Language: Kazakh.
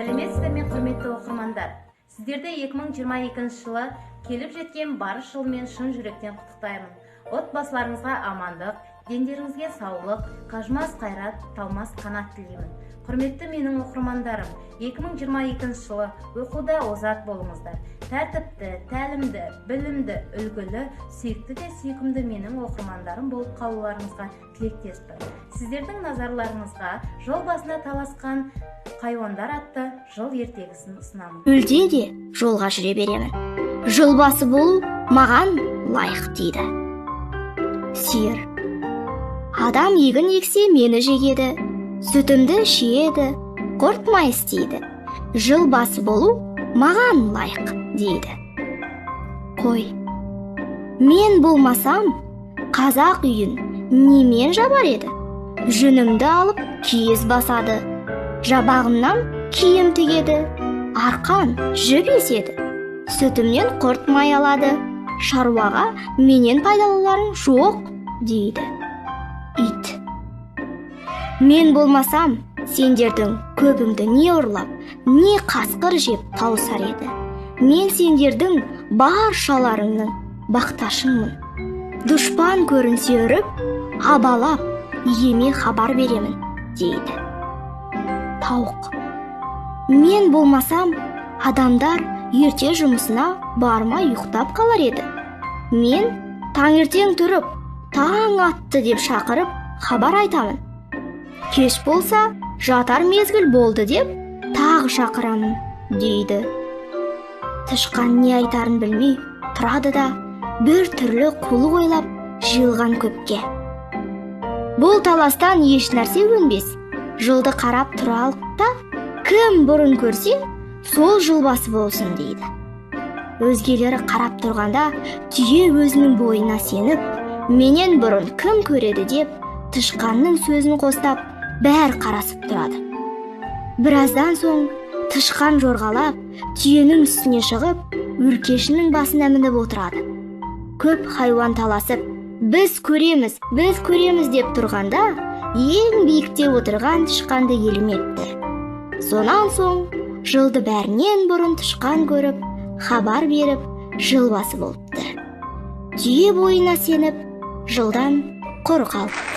Сәлеметсіздер ме, құрметті оқырмандар! Сіздерді 2022 жылы келіп жеткен барыс жылымен шын жүректен құттықтаймын. Отбасыларыңызға амандық, дендеріңізге саулық, қажымас қайрат, талмас қанат тілеймін. Құрметті менің оқырмандарым, 2022 жылы оқуда озат болыңыздар. Тәртіпті, тәлімді, білімді, үлгілі, сүйікті де сүйкімді менің оқырмандарым болып қалуларыңызға тілектеспін. Сіздердің назарларыңызға «Жол басына таласқан хайуандар» атты жыл ертегісін ұсынамын. Шөлде де жолға жүре беремін. Жыл басы болу маған лайық, дейді. Сиыр: «Адам егін ексе, мені жегеді, сүтімді ішеді, құрт май істейді. Жыл басы болу маған лайық», – дейді. Қой: «Мен болмасам, қазақ үйін немен жабар еді? Жүнімді алып киіз басады, жабағымнан киім тігеді, арқан, жіп еседі, сүтімнен құрт май алады. Шаруаға менен пайдалыларың жоқ», – дейді. Ит: «Мен болмасам, сендердің көбіңді не ұрлап, не қасқыр жеп тауысар еді. Мен сендердің баршаларыңның бақташыңмын. Дұшпан көрінсе, үріп, абалап, иеме хабар беремін», – дейді. Тауық: «Мен болмасам, адамдар ерте жұмысына бармай ұйықтап қалар еді. Мен таңертең тұрып, таң атты деп шақырып, хабар айтамын. Кеш болса, жатар мезгіл болды деп тағы шақырамын», – дейді. Тышқан не айтарын білмей тұрады да, бір түрлі қулық ойлап, жиылған көпке: «Бұл таластан еш нәрсе өнбес. Жылды қарап тұралық та, кім бұрын көрсе, сол жыл басы болсын», – дейді. Өзгелері қарап тұрғанда, түйе өзінің бойына сеніп, менен бұрын кім көреді деп, тышқанның сөзін қостап, бәрі қарасып тұрады. Біраздан соң тышқан жорғалап түйенің үстіне шығып, өркешінің басына мініп отырады. Көп хайуан таласып, біз көреміз, біз көреміз деп тұрғанда, ең биікте отырған тышқанды елемепті. Сонан соң жылды бәрінен бұрын тышқан көріп, хабар беріп, жыл басы болыпты. Түйе бойына сеніп, жылдан құр қалыпты.